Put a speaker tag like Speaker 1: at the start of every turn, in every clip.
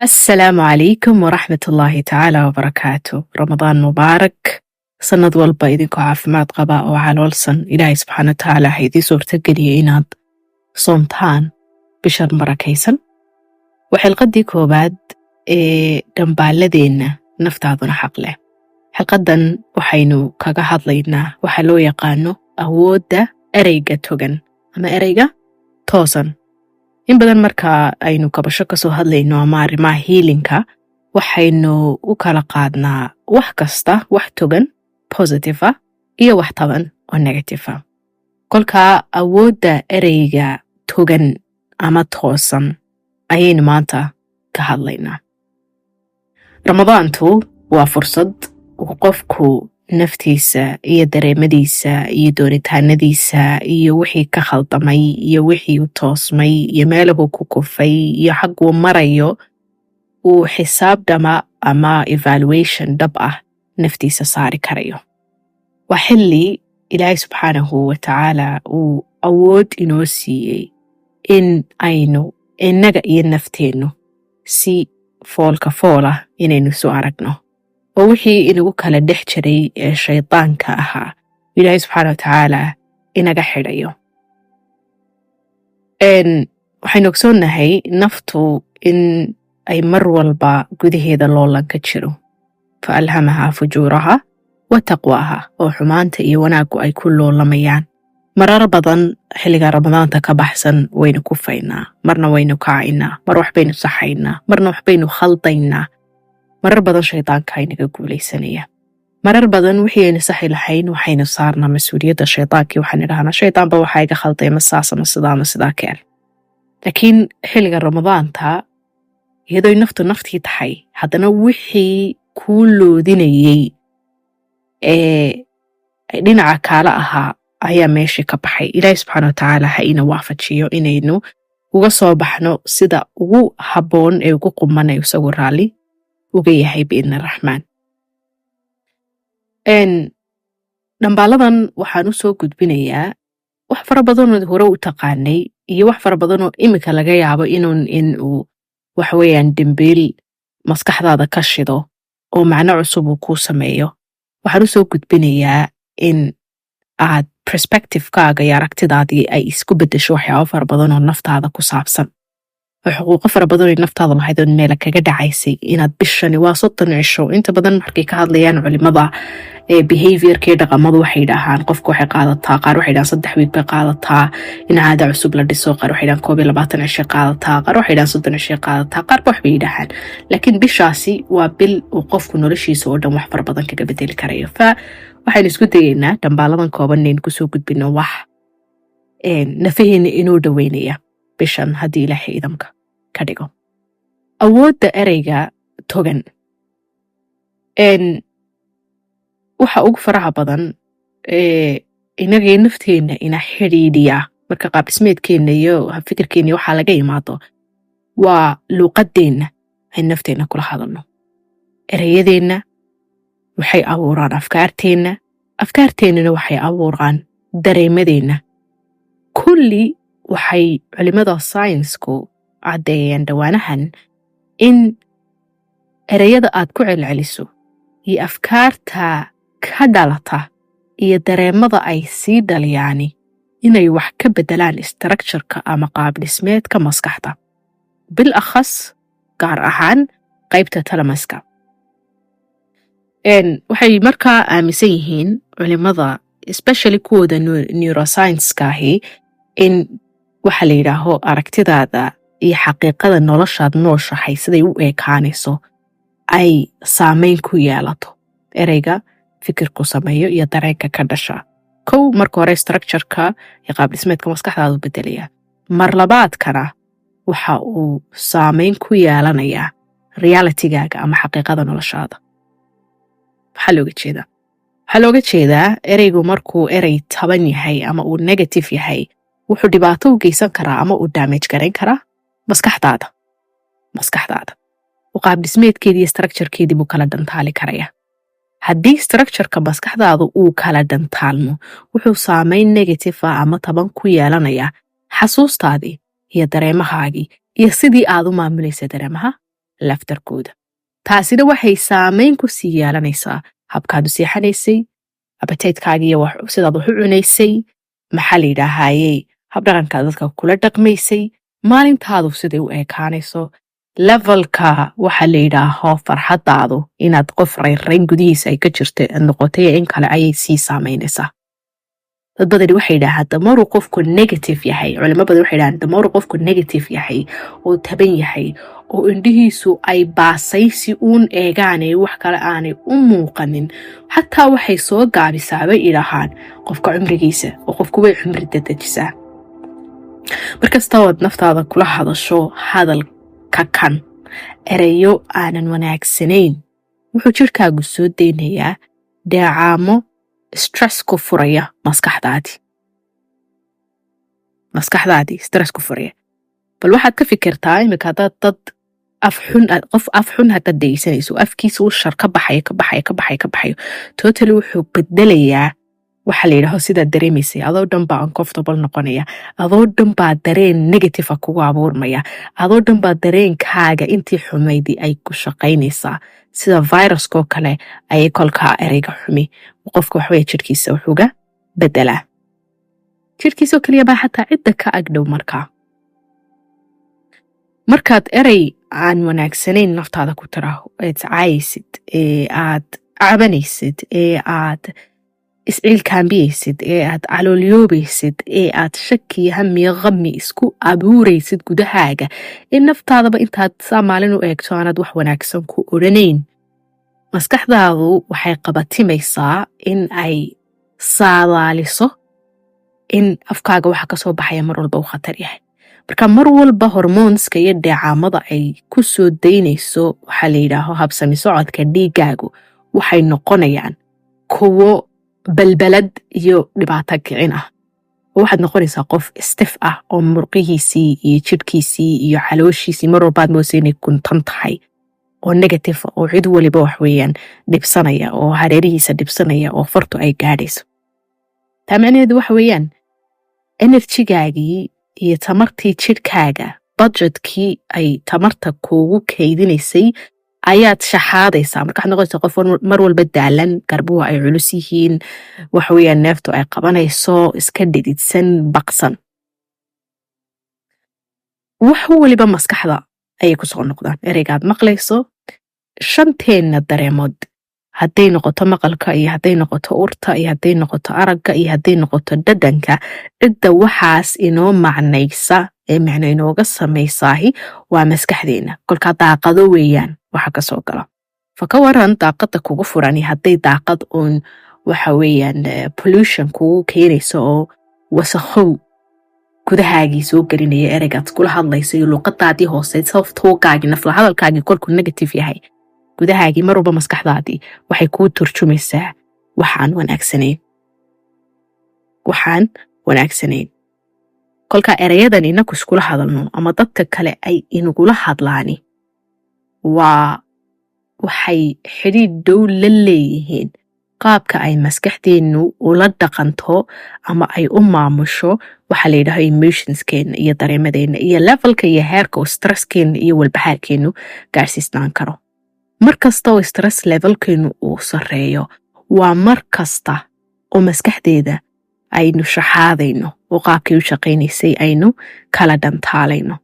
Speaker 1: Asalaamu calaykum waraxmat ullaahi tacaala wabarakaatu. Ramadaan mubaarak. Sanad walba idinkoo caafimaad qaba oo caloolsan, Ilaahay subxaana watacaala ha idiin suurtageliya inaad soomtaan bishan barakaysan. Waa xilqaddii koowaad ee dhambaaladeenna Naftaaduna Xaq Leh. Xilqaddan waxaynu kaga hadlaynaa waxa loo yaqaano awoodda ereyga togan ama ereyga toosan. In badan marka aynu kabasho kasoo hadlayno ama arrimaha healing-ka, waxaynu u kala qaadnaa wax kasta wax togan, positive ah, iyo wax taban oo negative ah. Kolkaa awoodda ereyga togan ama toosan ayaynu maanta ka hadlaynaa. Ramadaantu waa fursad uu qofku naftiisa iyo dareemadiisa iyo doonitaanadiisa iyo wixii ka khaldamay iyo wixii u toosmay iyo meelahu ku kufay iyo xagguu marayo uu xisaab dhama ama evaluation dhab ah naftiisa saari karayo. Waa xilli Ilaahay subxaanahu wa tacaala uu awood inoo siiyey in aynu innaga iyo nafteennu si foolka fool ah inaynu isu aragno, oo wixii inagu kala dhex jiray ee shaydaanka ahaa Ilaahay subxaana wa tacaala inaga xidhayo. Waxaynu ogsoonnahay naftu in ay mar walba gudaheeda loolan ka jiro, fa alhamahaa fujuuraha wa taqwaaha, oo xumaanta iyo wanaaggu ay ku loolamayaan. Marar badan xilliga Ramadaanta ka baxsan waynu kufaynaa, marna waynu kacaynaa, mar wax baynu saxaynaa, marna wax baynu khaldaynaa. Marar badan shaydaanka inaga guulaysanaya. Marar badan wixii aynu saxi lahayn waxaynu saarnaa mas-uuliyadda shaydaankii. Waxaan idhahnaa, "Shaydaanba waxaa iga khalday, ma saas ama sidaa ama sidaa keen." Laakiin xilliga Ramadaanta, iyadooy naftu naftii tahay, haddana wixii kuu loodinayey ee dhinaca kaala ahaa ayaa meeshii ka baxay. Ilaahi subxaana watacaala ha ina waafajiyo inaynu uga soo baxno sida ugu habboon ee ugu quman ee isagu raalli uga yahay, biidni Raxmaan. Dhambaaladan waxaan u soo gudbinayaa wax fara badanoo hore u taqaanay iyo wax fara badanoo iminka laga yaabo inuun in uu waxweeyaan dembiil maskaxdaada ka shido oo macno cusub uu kuu sameeyo. Waxaan usoo gudbinayaa in aad perspective-kaaga iyo aragtidaadii ay isku beddesho waxyaabo fara badan oo naftaada ku saabsan, oo xuquuqo fara badan oo naftaada lahayd ood meela kaga dhacaysay inaad bishani waa 30 cisho. Inta badan markay ka hadlayaan culimada behavior-ka iyo dhaqamadu, waxay dhahaan qofka waxay qaadataa, qaar waxay dhahaan 3 week bay qaadataa in caada cusub la dhiso, qaar waxay dhahaan 21 cishay qaadataa, qaar waxay dhahaan 30 cishay qaadataa, qaarba waxbay yidhahaan. Laakiin bishaasi waa bil uu qofku noloshiisa oo dhan wax fara badan kaga bedeli karayo. Fa waxaynu isku dayeynaa dhambaaladan kooban inaynu kusoo gudbino wax nafaheena inoo dhaweynaya bishan, haddii Ilaahay idamka ka dhigo. Awoodda ereyga togan. Waxa ugu faraha badan inagii nafteenna ina xidhiidhiya marka qaabdhismeedkeenna iyo fikirkeenna waxaa laga imaado waa luuqadeenna ay nafteenna kula hadalno. Ereyadeenna waxay abuuraan afkaarteenna, afkaarteennana waxay abuuraan dareemadeenna. Kulli waxay culimada saynsku caddeeyeen dhowaanahan in ereyada aad ku celceliso iyo afkaarta ka dhalata iyo dareemada ay sii dhaliyaani inay wax ka beddelaan structure-ka ama qaabdhismeedka maskaxda, bil akhas gaar ahaan qaybta thalamus-ka. Waxay markaa aaminsan yihiin culimada, especially kuwooda neuroscience-ka ahi, in waxa la yidhaaho aragtidaada iyo xaqiiqada noloshaad nooshahay siday u ekaanayso ay saameyn ku yeelato ereyga fikirku sameeyo iyo dareenka ka dhasha. Kow, marka hore structure-ka iyo qaabdhismeedka maskaxdaadu bedelaya. Mar labaadkana waxa uu saameyn ku yeelanayaa reality-gaaga ama xaqiiqada noloshaada. Maxaa looga jeedaa? Waxaa looga jeedaa ereygu markuu erey taban yahay ama uu negative yahay, wuxuu dhibaato u geysan karaa ama uu damage garayn karaa maskaxdaada. Qaabdhismeedkeedii iyo structure-keedii buu kala dhantaali karaya. Haddii structure-ka maskaxdaadu uu kala dhantaalmo, wuxuu saameyn negative ah ama taban ku yeelanayaa xasuustaadii iyo dareemahaagii iyo sidii aad u maamulaysa dareemaha. Laftarkooda taasina waxay saameyn ku sii yeelanaysaa habkaad u seexanaysay, appetite-kaaga iyo sidaad wax u cunaysay, maxaa la yidhaahayey, habdhaqankaad dadka kula dhaqmaysay, maalintaadu siday u ekaanayso, level-ka waxa la yidhaaho farxaddaadu, inaad qof raynrayn gudihiisa ay ka jirta aad noqotay in kale ayay sii saameynaysaa. Dad badani waxay yidhaahaan the more uu qofku negative yahay, culimo badan waxay yidhahaan the more uu qofku negative yahay oo taban yahay oo indhihiisu ay baasaysi uun eegaan ee wax kale aanay u muuqanin, xataa waxay soo gaabisaa, bay idhaahaan, qofka cumrigiisa oo qofku way cumri dedejisaa. Markasta ood naftaada kula hadasho hadal kakan, ereyo aanan wanaagsanayn, wuxuu jirkaagu soo daynayaa dheecaamo stress ku furaya maskaxdaadii, maskaxdaadii stress ku furaya. Bal waxaad ka fikirtaa iminka haddaad dad af xun, qof af xun haddaad dhegeysanayso, afkiisa u shar ka baxayo, ka baxayo, ka baxayo, ka baxayo, totally wuxuu bedelayaa waxa la yidhaaho sidaad dareemaysay. Adoo dhan baa uncomfortable noqonaya, adoo dhan baa dareen negative ah kugu abuurmaya, adoo dhan baa dareenkaaga intii xumaydii ay ku shaqaynaysaa. Sida viruskoo kale ayay kolkaa ereyga xumi qofka waxaweye jirkiisa wuxuga bedelaa. Jirkiisoo keliya baa, xataa cidda ka agdhow. Markaa markaad erey aan wanaagsanayn naftaada ku tiraaho, eed caayaysid, ee aad cabanaysid, ee aad isciilkaambiyeysid, ee aad caloolyoobaysid, ee aad shaki, hamiyo qami isku abuuraysid gudahaaga, ee naftaadaba intaad saa maalin u eegto aanaad wax wanaagsan ku odhanayn, maskaxdaadu waxay qabatimaysaa in ay saadaaliso in afkaaga waxa kasoo baxaya mar walba uu khatar yahay. Marka mar walba hormoonska iyo dheecaamada ay ku soo daynayso waxaa la yidhaaho habsami socodka dhiiggaagu waxay noqonayaan kuwo balbalad iyo dhibaato kicin ah, oo waxaad noqonaysaa qof stiff ah oo murqihiisii iyo jidhkiisii iyo calooshiisii mar walbaad moosa inay kuntan tahay, oo negative, oo cid waliba wax weeyaan dhibsanaya oo hareerihiisa dhibsanaya oo fartu ay gaadhayso. Taa macnaheedu waxa weeyaan energy-gaagii iyo tamartii jidhkaaga, budget-kii ay tamarta kuugu kaydinaysay ayaad shaxaadaysaa. Marka waxaad noqonaysaa qof mar walba daalan, garbuhu ay culus yihiin, waxa weeyaan neeftu ay qabanayso, iska dhididsan, baqsan. Wax waliba maskaxda ayay kusoo noqdaan. Ereygaad maqlayso, shanteenna dareemood, hadday noqoto maqalka iyo hadday noqoto urta iyo hadday noqoto aragga iyo hadday noqoto dhadhanka, cidda waxaas inoo macnaysa ee macno inooga samaysaahi waa maskaxdeena. Kolkaa daaqado weeyaan waxa kasoo gala. Fa ka waran daaqada kugu furani hadday daaqad uun waxa weeyaan pollution kugu keenayso oo wasakhow gudahaagii soo gelinaya, ereygaad kula hadlayso iyo luuqadaadii hoose, self talk-gaagii, nafla hadalkaagii kolkuu negative yahay, gudahaagii mar walba maskaxdaadii waxay kuu turjumaysaa waxaan wanaagsanayn, waxaan wanaagsanayn. Kolkaa ereyadan inaku iskula hadalno ama dadka kale ay inagula hadlaani waa waxay xidhiidh dhow la leeyihiin qaabka ay maskaxdeennu ula dhaqanto ama ay u maamusho waxaa la yidhaho emotions-keena iyo dareemadeenna iyo level-ka iyo heerka oo stress-keena iyo walbahaarkeennu gaarsiisnaan karo. Mar kasta oo stress level-keenu uu sarreeyo, waa mar kasta oo maskaxdeeda aynu shaxaadayno oo qaabkay u shaqaynaysay aynu kala dhantaalayno.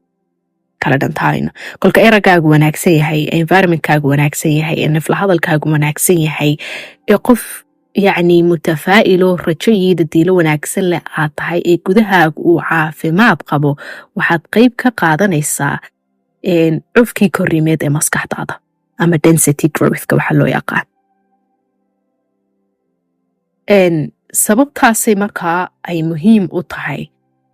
Speaker 1: Kolka eragaagu wanaagsan yahay, environment-kaagu wanaagsan yahay, ee nafla hadalkaagu wanaagsan yahay, ee qof yacni mutafaa'ilo, rajo iyo dadiilo wanaagsan leh aad tahay, ee gudahaagu uu caafimaad qabo, waxaad qayb ka qaadanaysaa cufkii korriimeed ee maskaxdaada ama density growth-ka waxaa loo yaqaan. Sababtaasay markaa ay muhiim u tahay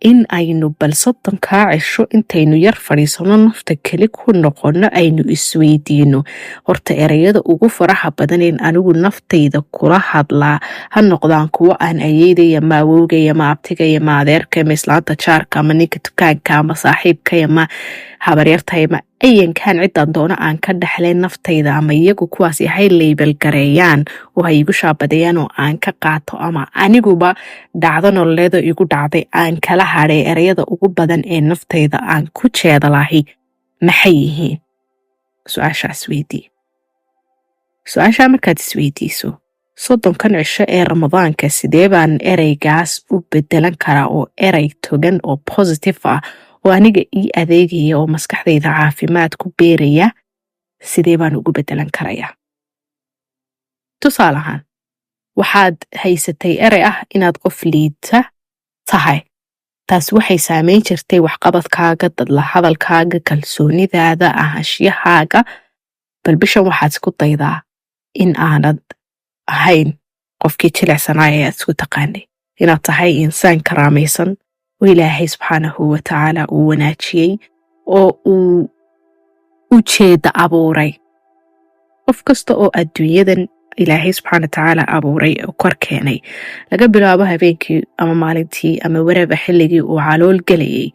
Speaker 1: in aynu bal 30-kaa cisho intaynu yar fadhiisano, nafta keli ku noqonno, aynu isweydiino: horta ereyada ugu faraha badaneen anigu naftayda kula hadlaa ha noqdaan kuwo aan ayeydaya ma awowgaya ma abtigaya ma adeerka ma islaanta jaarka ama ninka dukaanka ama saaxiibkaya ma habaryartaya ma ayankaan ciddaan doono aan ka dhexlay naftayda, ama iyagu kuwaas hay label gareeyaan oo ha igu shaabadeeyaan oo aan ka qaato, ama aniguba dhacdo nololeedo igu dhacday aan kala hadhay, ereyada ugu badan ee naftayda aan ku jeedalahi maxay yihiin? Su-aashaa isweydii. Su-aashaa markaad isweydiiso, 30kan cisho ee Ramadaanka sidee baan ereygaas u bedelan karaa oo erey togan oo positive ah oo aniga ii adeegaya oo maskaxdayda caafimaad ku beeraya sidee baan ugu bedelan karayaa? Tusaale ahaan, waxaad haysatay erey ah inaad qof liita tahay. Taas waxay saameyn jirtay waxqabadkaaga, dadla hadalkaaga, kalsoonidaada, ahaanshiyahaaga. Bal bishan waxaad isku daydaa in aanad ahayn qofkii jilicsanaa ee aad isku taqaanay, inaad tahay insaan karaamaysan oo Ilaahay subxaanahu wa tacaala uu wanaajiyey oo uu ujeedda abuuray. Qof kasta oo adduunyadan Ilaahay subxaana watacaala abuuray oo kor keenay, laga bilaabo habeenkii ama maalintii ama waraba xilligii uu calool gelayay,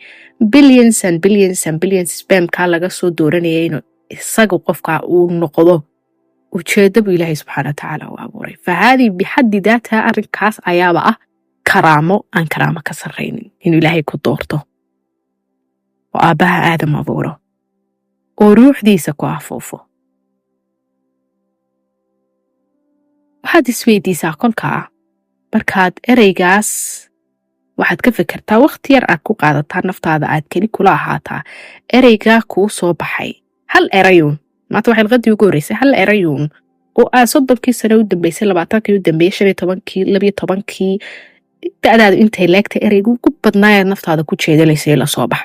Speaker 1: billions and billions and billions spermkaa laga soo dooranayay inuu isagu qofka uu noqdo, ujeeddo buu Ilaahay subxaana watacaala u abuuray. Fa haadii bixaddi daataha, arrinkaas ayaaba ah karaamo aan karaamo ka sarraynin, inuu Ilaahay ku doorto oo aabbaha Aadam abuuro oo ruuxdiisa ku afuufo. Waxaad isweydiisaa kolkaa, markaad ereygaas waxaad ka fikirtaa, wakhti yar aad ku qaadataa, naftaada aad keli kula ahaataa, ereygaa kuu soo baxay, hal erayuun maanta waxay luqadii ugu horreysay, hal erayuun oo aad 30kii sano u dambeysay, 20kii u dambeeyey, 15kii, 12kii, da'daadu intay leegtay, ereygu ugu badnaayaad naftaada ku jeedalaysay la soo bax.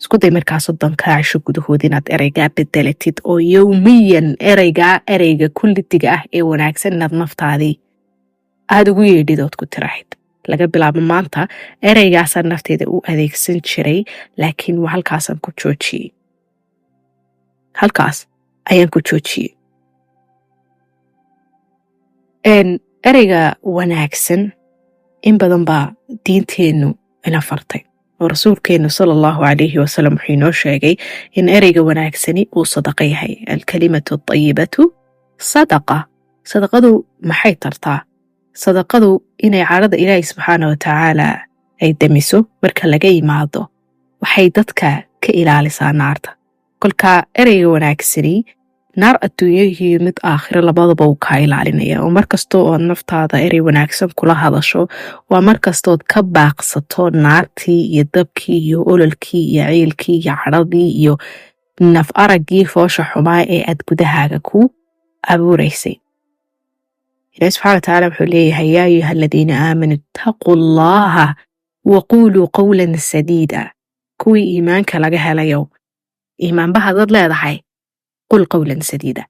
Speaker 1: Isku day markaa 30kaa cisho gudahood inaad ereygaa bedelatid oo yowmiyan ereygaa, ereyga kullidiga ah ee wanaagsan, inaad naftaadii aada ugu yeedhid ood ku tiraahid: "Laga bilaabo maanta ereygaasaan nafteeda u adeegsan jiray, laakiin waa halkaasaan ku joojiyey, halkaas ayaan ku joojiyey." Ereyga wanaagsan in badan baa diinteennu ina fartay, oo rasuulkeennu sala Allahu calayhi wasalam wuxuu inoo sheegay in ereyga wanaagsani uu sadaqa yahay. Alkalimatu atayibatu sadaqa. Sadaqadu maxay tartaa? Sadaqadu inay cadhada Ilaahi subxaana wa tacaala ay damiso marka laga yimaado, waxay dadka ka ilaalisaa naarta. Kolka ereyga wanaagsani naar adduunyo iyo mid aakhiro labadaba uu kaa ilaalinaya, oo mar kasta oo aad naftaada erey wanaagsan kula hadasho waa mar kastood ka baaqsato naartii iyo dabkii iyo ololkii iyo ciilkii iyo cadhadii iyo naf araggii foosha xumaa ee aad gudahaaga ku abuuraysay. Ilahi subxana wa tacaala wuxuu leeyahay: "Yaa ayuha aladiina aamanuu ittaquu Allaha waquuluu qowlan sadiida." Kuwii iimaanka laga helayow, iimaanba hadad leedahay, qul qowlan sadiida,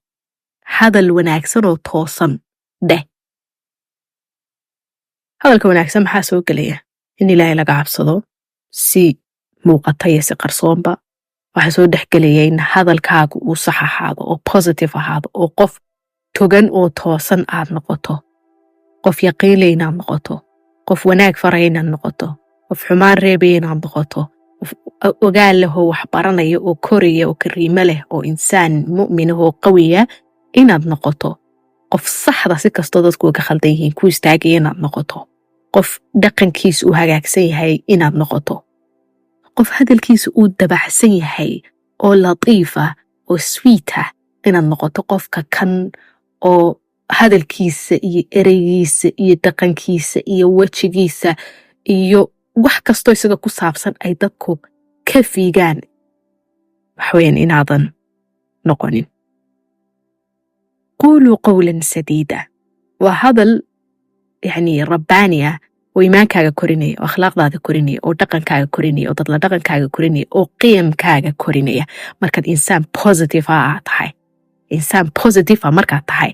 Speaker 1: hadal wanaagsan oo toosan dheh. Hadalka wanaagsan maxaa soo gelaya? In Ilaahay laga cabsado si muuqata iyo si qarsoonba. Waxaa soo dhexgelaya in hadalkaagu uu sax ahaado oo positive ahaado, oo qof togan oo toosan aad noqoto, qof yaqiinle inaad noqoto, qof wanaag faraya inaad noqoto, qof xumaan reebaya inaad noqoto, qof ogaal leh oo wax baranaya oo koraya oo kariimo leh oo insaan mu'min ah oo qawiya inaad noqoto, qof saxda si kastoo dadku uga khaldan yihiin ku istaagaya inaad noqoto, qof dhaqankiisa uu hagaagsan yahay inaad noqoto, qof hadalkiisa uu dabacsan yahay oo latiif ah oo sweet ah inaad noqoto, qofka kan oo hadalkiisa iyo ereygiisa iyo dhaqankiisa iyo wejigiisa iyo wax kastoo isaga ku saabsan ay dadku ka fiigaan waxweyan inaadan noqonin. Quuluu qowlan sadiida waa hadal yani rabbaani ah oo iimaankaaga korinaya, oo akhlaaqdaada korinaya, oo dhaqankaaga korinaya, oo dadla dhaqankaaga korinaya, oo qiyamkaaga korinaya. Markaad insaan positive ah tahay, insaan positive ah markaad tahay,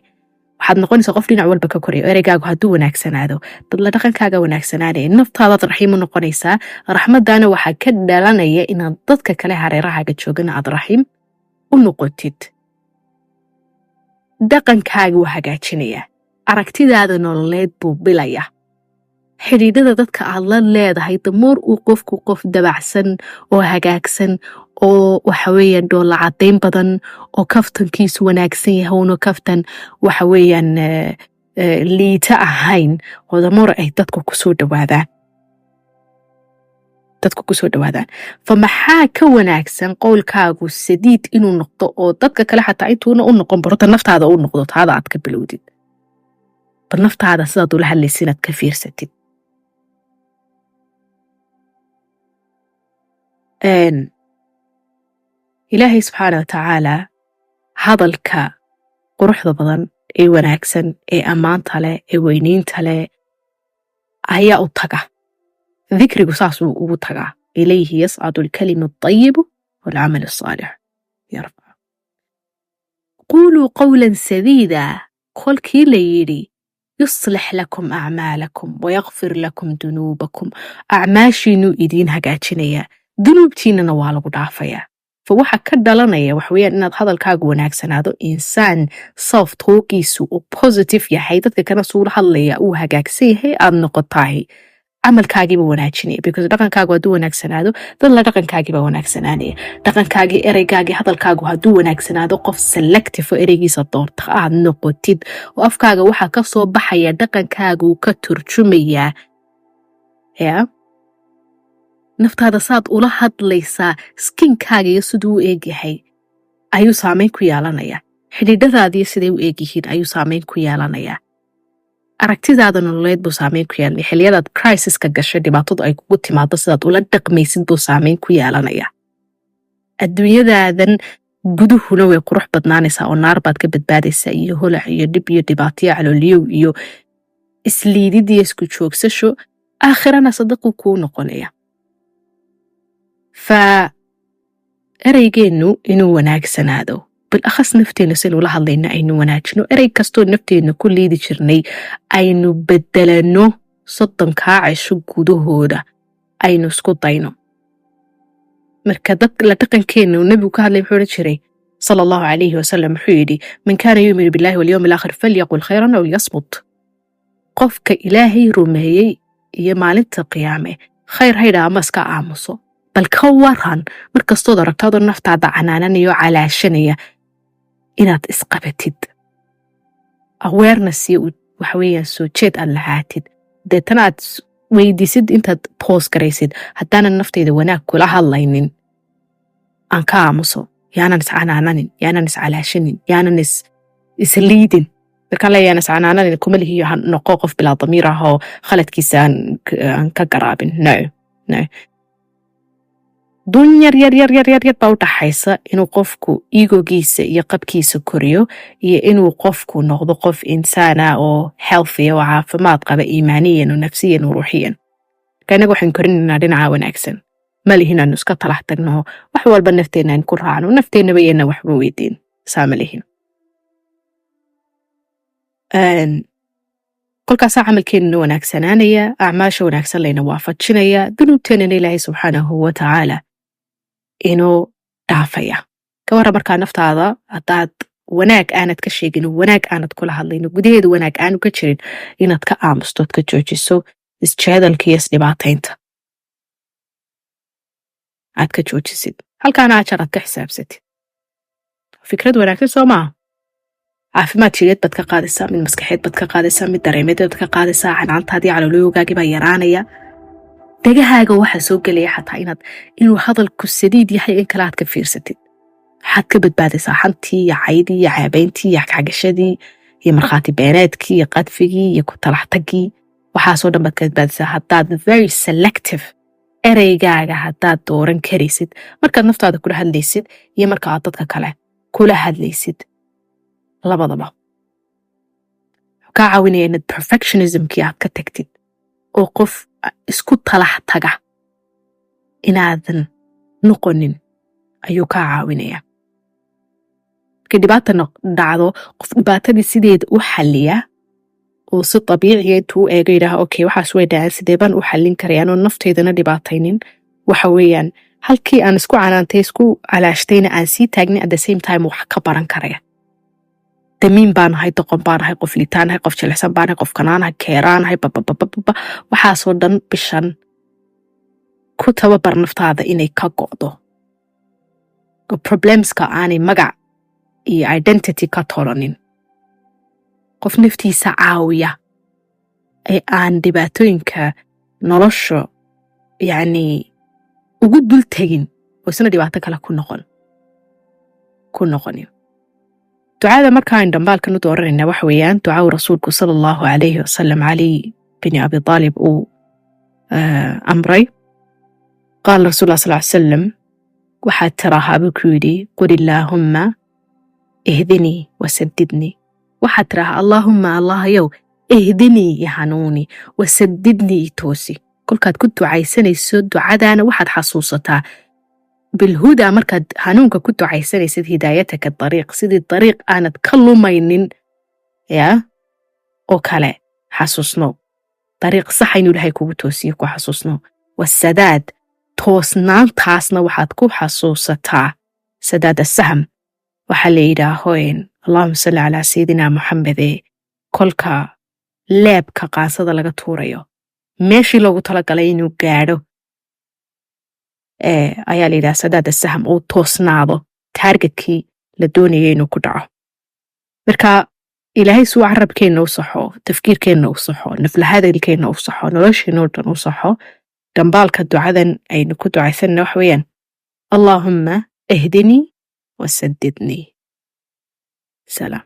Speaker 1: waxaad noqonaysaa qof dhinac walba ka koraya. Ereygaagu hadduu wanaagsanaado, dadla dhaqankaaga wanaagsanaanaya, naftaadaad raxiim u noqonaysaa. Raxmaddaana waxaa ka dhalanaya inaad dadka kale hareerahaaga joogana aad raxiim u noqotid. Dhaqankaaga wuu hagaajinaya, aragtidaada nololeed buu bilaya, xidhiidhada dadka aad la leedahay. Damoor uu qofku qof dabacsan oo hagaagsan oo waxa weeyaan dhoolla caddayn badan oo kaftankiisu wanaagsan yahay, uuna kaftan waxa weeyaan liita ahayn, oo damoor ay dadku kusoo dhowaadaan. Dadku kusoo dhawaadaan. Fa maxaa ka wanaagsan qowlkaagu sadiid inuu noqdo oo dadka kale xataa intuuna u noqon, barota naftaada u noqdo, taada aad ka bilowdid. Bal naftaada sidaad ula hadlaysa inaad ka fiirsatid. Ilaahay subxaana watacaala hadalka quruxda badan ee wanaagsan ee ammaanta leh ee weyniinta leh ayaa u taga. Dikrigu saasuu ugu tagaa. إليه يصعد الكلم الطيب والعمل الصالح يرفع. قولوا قولا سديدا kolkii la yidhi, يصلح لكم أعمالكم ويغفر لكم ذنوبكم, acmaashiinuu idiin hagaajinayaa, dunuubtiinana waa lagu dhaafayaa. Fa waxa ka dhalanaya waxweeyaan inaad hadalkaagu wanaagsanaado, insaan self talkiisu uu positive yahay, dadka kana suula hadlaya uu hagaagsan yahay aad noqotahay, camalkaagiiba wanaajinaya, because dhaqankaagu hadduu wanaagsanaado, dad la dhaqankaagiiba wanaagsanaanaya. Dhaqankaagii, ereygaagii, hadalkaagu hadduu wanaagsanaado, qof selective oo ereygiisa doorta aad noqotid oo afkaaga waxaa ka soo baxaya dhaqankaagu ka turjumayaa. Ya naftaada saad ula hadlaysaa, skinkaaga iyo siduu u eegyahay ayuu saameyn ku yeelanayaa. Xidhiidhadaadiyo siday u eegyihiin ayuu saameyn ku yeelanayaa. Aragtidaada nololeed buu saameyn ku yeelanaya. Xilliyadaad crisiska gashay, dhibaatadu ay kugu timaado, sidaad ula dhaqmaysid buu saameyn ku yeelanaya. Adduunyadaadan guduhuna way qurux badnaanaysaa oo naar baad ka badbaadaysaa iyo holac iyo dhib iyo dhibaatayo, calooliyow iyo isliidid iyo isku joogsasho. Aakhirana sadaquu kuu noqonaya. Fa ereygeennu inuu wanaagsanaado, بالأخص nafteenna saynu ula hadlayno aynu wanaajino. Erey kastoo nafteenna ku liidi jirnay aynu bedelano. 30-kaa cisho gudahooda aynu isku dayno. Marka dad la dhaqankeenna uu nebigu ka hadlay, muxuu odhan jiray صلى الله عليه وسلم? Wuxuu yidhi: من كان يؤمن بالله واليوم الآخر فليقل خيرا أو ليصمت. Qofka Ilaahay rumeeyey iyo maalinta qiyaame, khayr haydha ama iska aamuso. Bal ka waran markastood aragto adoo naftaada canaananaya oo calaashanaya inaad isqabatid, awareness iyo waxa weeyaan soo jeed aad lahaatid, deetana aad weydiisid, intaad pause garaysid: haddaanan naftayda wanaag kula hadlaynin, aan ka aamuso, yaanan iscanaananin, yaanan iscalaashanin, yaanan isliidin. Markaan leeyahay yaanan iscanaananin, kuma lihiyo ha noqo qof bilaa damiir ah oo khaladkiisa aan ka garaabin. No, no, dun yar yar yar yar yar yar baa u dhaxaysa inuu qofku egogiisa iyo qabkiisa koriyo iyo inuu qofku noqdo qof insaana oo healthy oo caafimaad qaba iimaaniyan oo nafsiyan oo ruuxiyan. Marka innaga waxaan korinaynaa dhinaca wanaagsan. Ma lihin aanu iska talax tagno, wax walba nafteenna aan ku raacno, nafteennaba iyana waxba weydiin, saa ma lihin. Kolkaasaa camalkeenuna wanaagsanaanaya, acmaasha wanaagsan layna waafajinaya, dunuubteennana Ilaahay subxaanahu wa tacaala inuu dhaafaya. Ka warran markaa naftaada haddaad wanaag aanad ka sheegin, wanaag aanad kula hadlayno, gudaheedu wanaag aanu ka jirin, inaad ka aamusto, ood ka joojiso isjeedalka iyo isdhibaataynta aad ka joojisid, halkaana ajar aad ka xisaabsatid? Fikrad wanaagsan soo maaha? Caafimaad jireed baad ka qaadaysaa, mid maskaxeed baad ka qaadaysaa, mid dareemeed baad ka qaadaysaa. Canaantaadii caloolyogaagii baa yaraanaya. Dhegahaaga waxaa soo gelaya xataa inuu hadalku sadiid yahay in kale aad ka fiirsatid. Waxaad ka badbaadaysaa xantii iyo caydii iyo ceebayntii iyo xagxagashadii iyo markhaati beeneedkii iyo qadfigii iyo ku talaxtagii. Waxaasoo dhan baad ka badbaadaysaa haddaad very selective ereygaaga haddaad dooran karaysid markaad naftaada kula hadlaysid iyo marka aad dadka kale kula hadlaysid labadaba. Wuxuu kaa caawinaya inaad perfectionismkii aad ka tagtid oo qof isku talax taga inaadan noqonin ayuu kaa caawinaya. Markay dhibaata dhacdo, qof dhibaatadii sideeda u xalliya oo si dabiiciya intuu u eego yidhaaha: "Okay, waxaas way dhaceen, sidee baan u xallin karaya anoo nafteydana dhibaataynin?" Waxa weeyaan halkii aan isku canaantay, isku calaashtayna aan sii taagnay, at the same time wax ka baran karaya. Damiin baanahay, doqon baanahay, qof liitaanahay, qof jilicsan baanahay, qof kanaanahay, keeraanahay, bababababa. Waxaasoo dhan bishan ku tababar naftaada inay ka go'do oo problemska aanay magac iyo identity ka tolanin. Qof naftiisa caawiya ee aan dhibaatooyinka nolosha yacni Ugu dul tegin oo isna dhibaato kale ku noqonin. Ducada marka aynu dhambaalkan u dooranayna waxa weeyaan duca uu Rasuulku sala Allahu calayhi wasalam Cali bin Abi Aalib uu amray. Qaala Rasuul lah sal ly salam, waxaad tiraahaa, buu ku yidhi, qul illaahumma ihdinii wasadidnii. Waxaad tiraahaa, Allaahumma, Allahayow, ihdinii, i hanuuni, wasadidnii, i toosi. Kolkaad ku ducaysanayso ducadaana waxaad xasuusataa bilhudaa, markaad hanuunka ku ducaysanaysid, hidaayataka dariiq, sidii dariiq aanad ka lumaynin ya oo kale xasuusno, dariiq saxa inuu Ilaahay kugu toosiyo ku xasuusno. Wasadaad, toosnaantaasna waxaad ku xasuusataa sadaad asaham, waxaa la yidhaahoen, allahuma salli calaa sayidina Muxamede, kolka leebka qaansada laga tuurayo meeshii loogu talagalay inuu gaadho ayaa la yidhaha sadaad asaham, uu toosnaado targetkii la doonaya inuu ku dhaco. Marka Ilaahay suu carabkeenna u saxo, tafkiirkeenna u saxo, naflahadalkeenna u saxo, nolosheenna oo dhan u saxo, dhambaalka ducadan aynu ku ducaysanna waxa weeyaan: allaahumma ihdinii wasadidnii. Salaam.